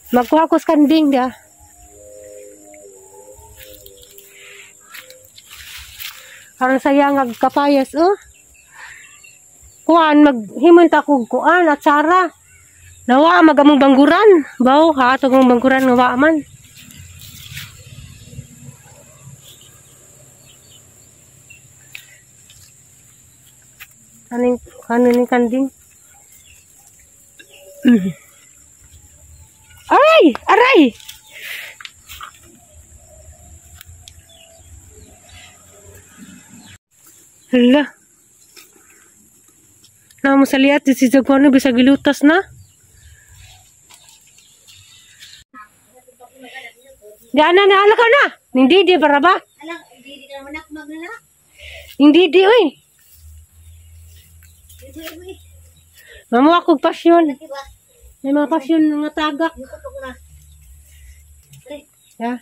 Magkuha ko sa kanding da. Aron saya nga kapayas oh. Kuan maghimon ta kog kuan atsara. Nawa magamong bangguran. Baw ha atong bangguran nga wa man. Kaning kaning kanding. Aray! Aray! Hala. Namo sa liat si Jaguano bisag gilutas na. Di ana na ala ka na. Hindi di para ba? Hindi di ka manakmag na. Hindi di oy. Mamuha kog pasyon. May mga pasyon nga tagak. Ya.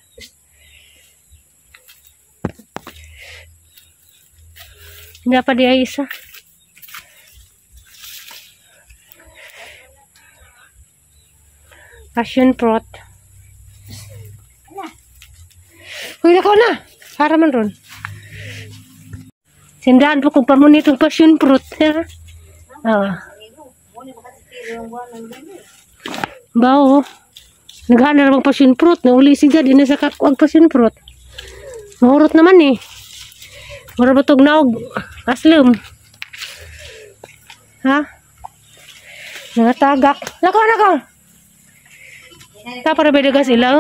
Hindi pa di ay isa. Passion fruit. Uy, lakaw na. Para man ron. Sindaan po kung pamunitong passion fruit. Ha? Ah. Bao. Naghanar bang passion fruit. Nauli siya. Di na sa kakuag passion fruit. Mahurot naman eh. Mura ba itong naog? Aslum. Ha? Nangatagak. Lakaw, lakaw. Ta para beda sila.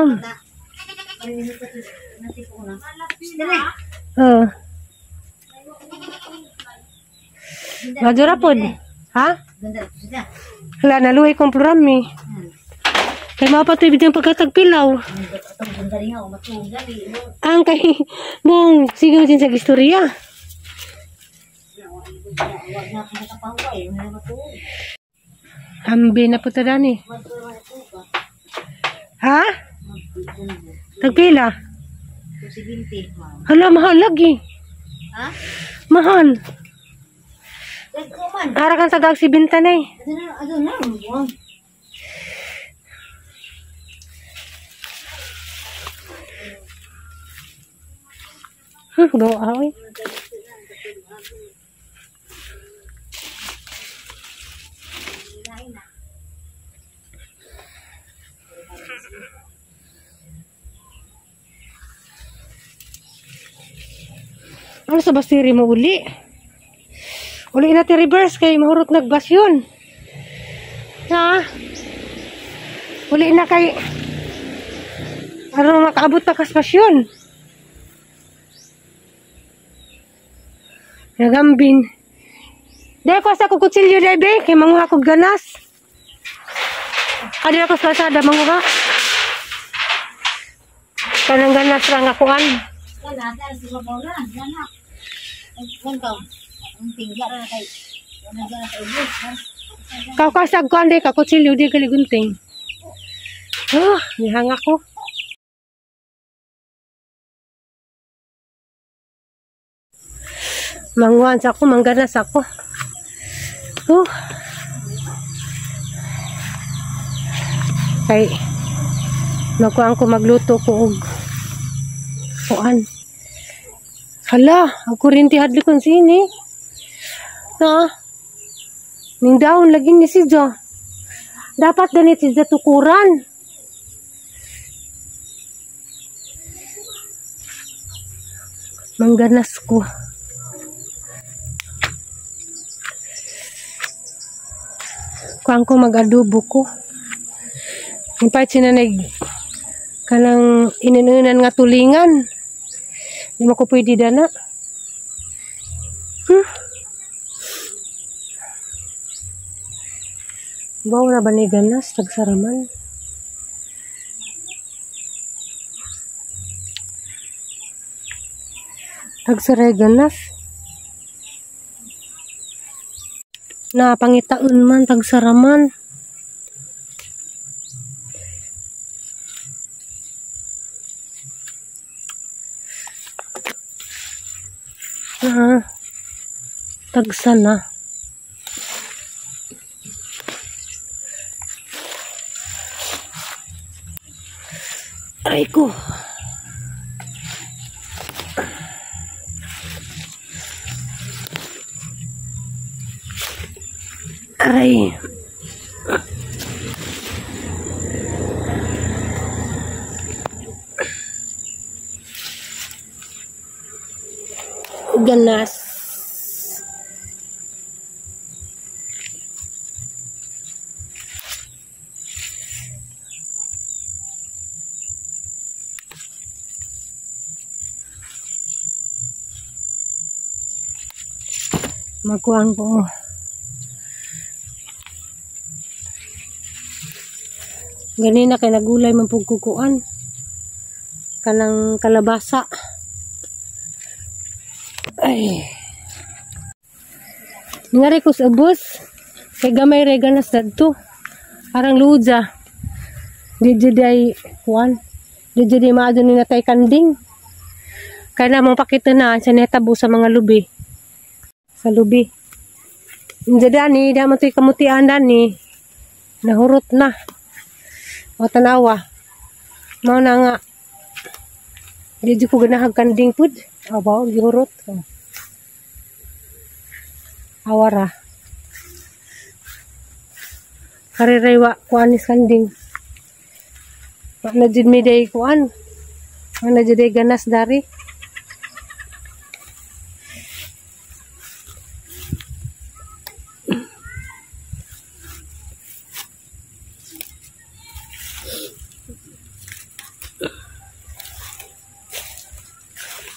Oh. Madura pod. Ha? Hala naluhi kong programi. Kay mapatoy bidang pagkatagpilaw. Ang kay mong sige din sa istorya. Ambi na po ta dani. Ha? Tagpila? Hala, mahal lagi. Ha? Mahal. Ara kang tagag si Binta na eh. Bawa eh. Ano sa bastiri mo uli? Uli natin reverse kay mahurot nagbas yun. Ha? Uli na kay ano makaabot na kaspasyon. Nagambin. Dahil ko sa kukutsilyo dahil be, kay manguha kog ganas. Adi ako sa pasada manguha. Kanang ganas ra nga kuan. Kakasag ko ande kakutsilyo di kaligunting. Oh, nihanga ko. Manguhan sa ako, mangganas ako. Oh. Kay magkuan ko magluto ko og kuan. Hala, ang kuryente hadlikon sini. Na. Ning down lagi ni si Jo. Dapat ganit si Jo tukuran. Mangganas ko. Kuan ko mag-adobo ko. Impait sinanay kanang ininunan nga tulingan. Di mo ko pwede dana. Baw na ba ni ganas? Tagsaraman. Tagsaray ganas. Na pangitaon man, tagsaraman. Tagsa na. Aray ko. Aray. Ganas. Magkuhan ko. Ganina kay nagulay man pug kukuan. Kanang kalabasa. Ay. Ngari ko sa ubos. Kay gamay re ganas dadto. Arang luja. Di jud ay kuan. Di jud ay maadto ni natay kanding. Kay namang pakita na sa netabo sa mga lubi. Sa lubi. Inja dani, di man to'y kamutian dani. Nahurot na. O tanawa. Mao na nga. Di jud ko ganahag kanding pud. Abaw, gihurot. O. Awara. Karirewa kuan is kanding. Wa na jud mi day kuan. Wa na jud day ganas dari.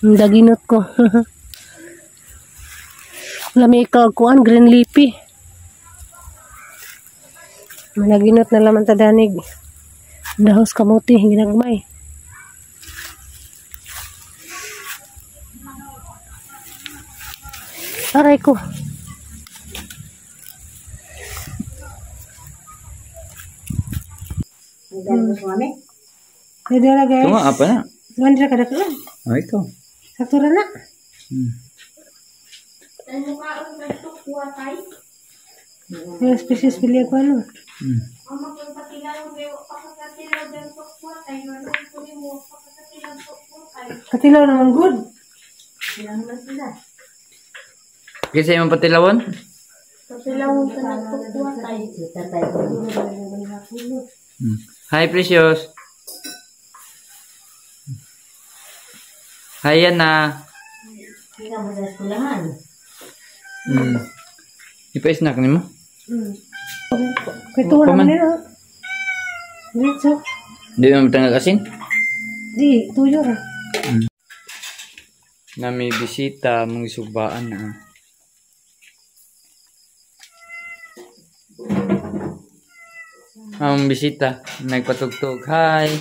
Ang daginot ko. Lami ikaw kuan green leafy. Managinot na laman tadanig. Dahos kamuti ginagmay. Aray ko. Pwede na guys. Tunga apa na? Wala ka na. Ay ikaw. Sakto ra na. Yung species pili ko ano. Katilaw naman good. Kasi yung patilawon? Hi, Precious. Hi, Yana. Ipa-snack ni mo? Kaya tuwa naman nila. Dito. Hindi mo matanggal asin? Di, tuyo ra. Na may bisita, mong isugbaan na. Ang bisita, nagpatugtog. Hi!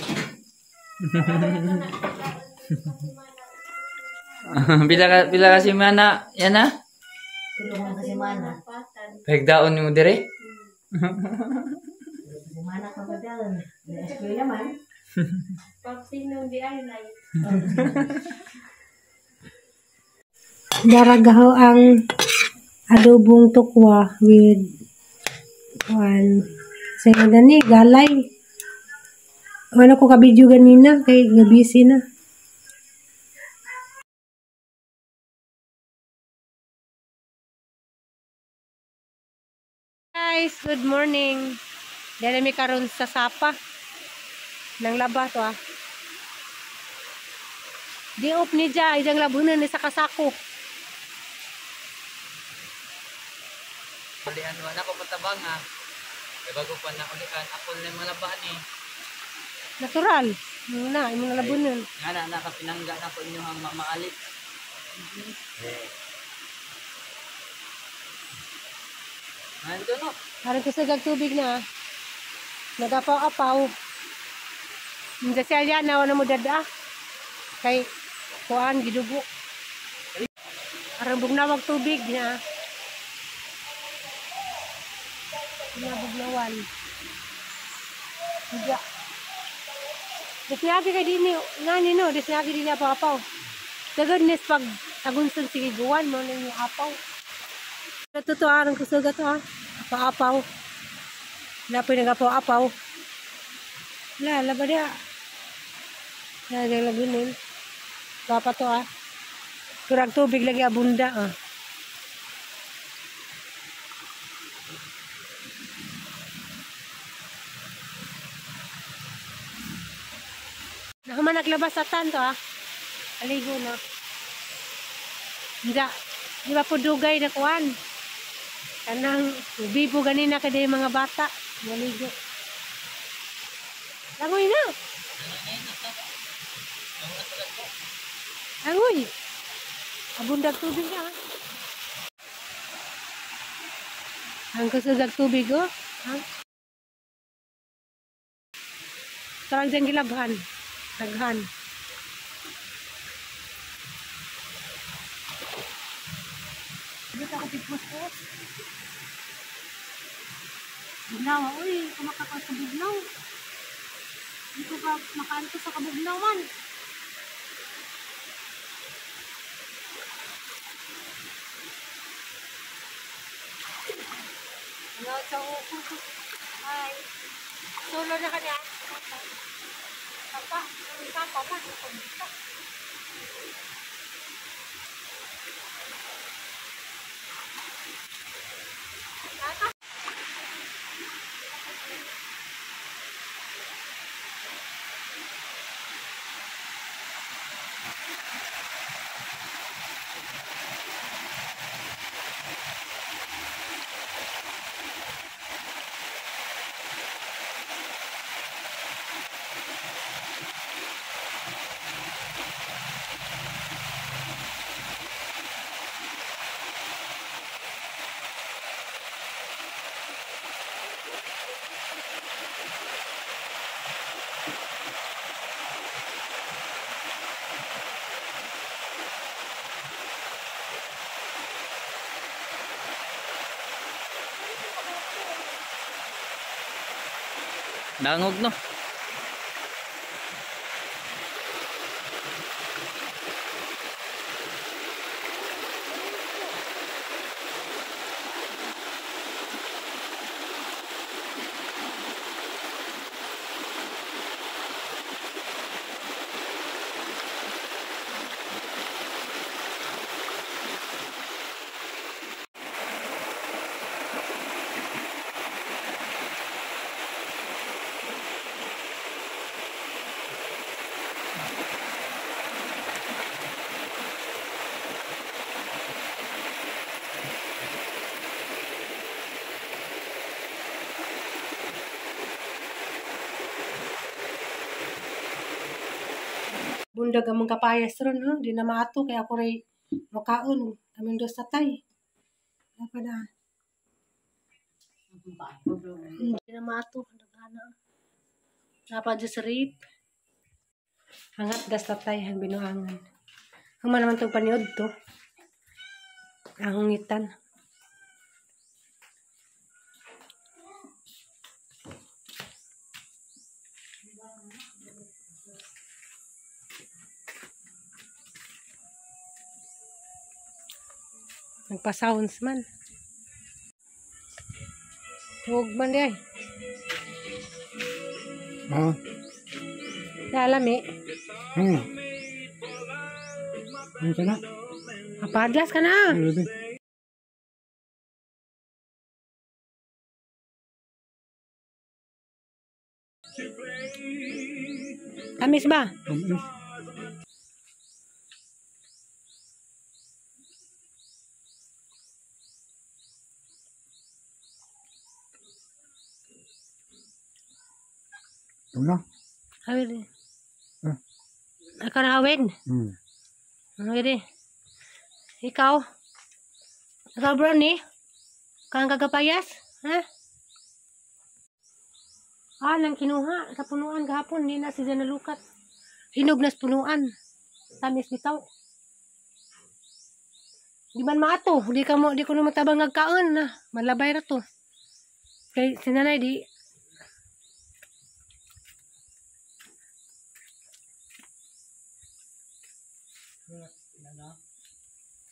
Pila ka si Mana? Yan na? Tulungan ka si Mana. Pahigdaon ni mo dire? Si Mana ka ba dyan? May eskwela man. Daragaho ang adobong tukwa with one. Sa dani galay. Wala ko ka-video ganina kay busy na. Guys, good morning. Dali mi karon sa sapa ng laba to ah. Di op ni ja, ijang labunan ni sa kasako. Ulian wala ko patabang ha. Kay bago pa na ulian, apol na yung mga labahan eh. Natural. Na, imong labunan. Nga na, nakapinangga na ko inyo ang mamaalit. Nandun no? Parang kusog ang tubig na. Nagapaw-apaw. Hindi siya yan, nawa na mo dada. Kay kuan, gidugo. Parang bugnawag tubig na. Bugnawan. Hindi. Disneyagi kay dini, ngani no, disneyagi dini apaw-apaw. The goodness pag tagunsun sige guwan mo na yung apaw. Natuto arang kusuga to ha. Apaw-apaw. Wala po yung nag-apaw-apaw. Wala, laba niya. Lagi lagi nun. Dapat to ah. Kurang tubig lagi abunda ah. Nahuman naglabas sa tanto ah. Aligo na. Hindi. Di ba po dugay na kuan? Kanang bibo ganina kada yung mga bata. Maligo. Langoy na. Langoy. Abundag tubig na. Ang kusog tubig oh. Ha? Tarang dyan gilabhan. Daghan. Dito ako pipus-pus. Bugnaw. Uy, kumakakal sa bugnaw. Hindi ko ka makaanto sa kabugnaw man. Hello, sa uko. Hi. Solo na kanya. Papa, papa, papa. Dangog no. Bundag ang mga kapayas ron, no? Di na maato, kaya ako rin makaon. Kaming dos tatay. Wala pa na. Di na maato. Napa dyan sa rape. Hangat das tatay, ang binuangan. Huma naman itong paniod to. Ang hungitan. Nagpa-sounds man. Huwag man di ay. Ha? Lalami. Ano ka na? Mapadlas ka na. Ano Tamis ba? Tamis. Ito na. Hawin. Ah. Ikaw na hawin. Hawin. Ikaw? Ikaw, Brownie? Ikaw ang kagapayas? Ha? Ah, nang kinuha. Sa punuan gahapon. Hindi na siya nalukat. Hinog na sa punuan. Tamis bitaw. Di man maato. Di ka mo, di ko naman tabang nagkaon na. Malabay ra to. Kay sinanay di.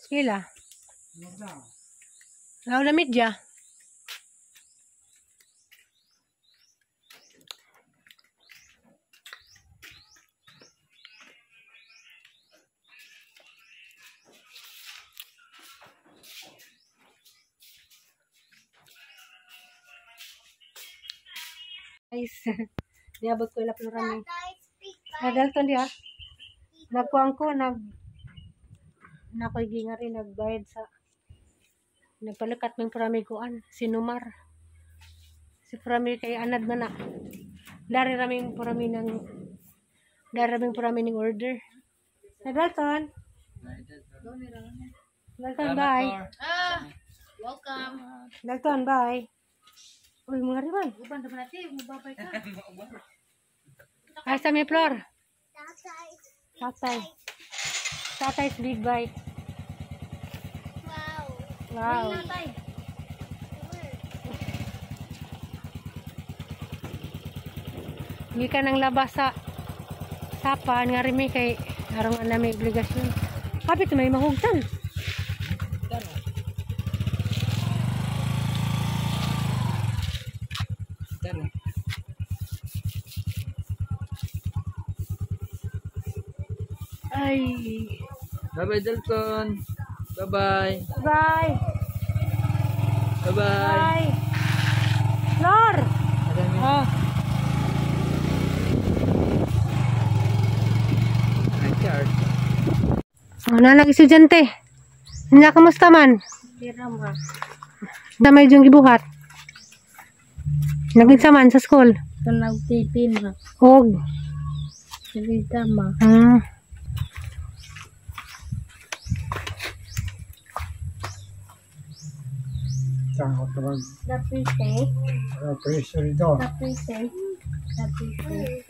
Eskwela. Law na media. Guys, niabot ko ila Florami. Ah, Dalton diha. Nagkuang ko nag nakoy gingari nagbayad sa nagpalikat ming Florami kuan sinumar. Si Florami kay anad man na. Dari raming Florami ng dari raming Florami ning order. Hi, Dalton. Dalton, bye. Ah, welcome. Dalton, bye. Uy, mga riman. Uban naman natin, mababay ka. Ay, sa may Flor. Tatay. Tatay's big bike. Wow. Wow. Tatay. Gikan ang labas sa sapan nga rimi kay aron nga may obligasyon. Kapit may mahugtan. Tara. Ay. Bye-bye, Dalton. Bye-bye. Bye. Bye-bye. Bye. Flor. Oh. Charge. Oh, na estudyante. Nya kamusta man? Tira ma. Na may yung gibuhat. Naginsa man sa school. Tanaw TV ma. Og. Salita ma. Takot naman. Napise. Pressure ito. Napise. Napise.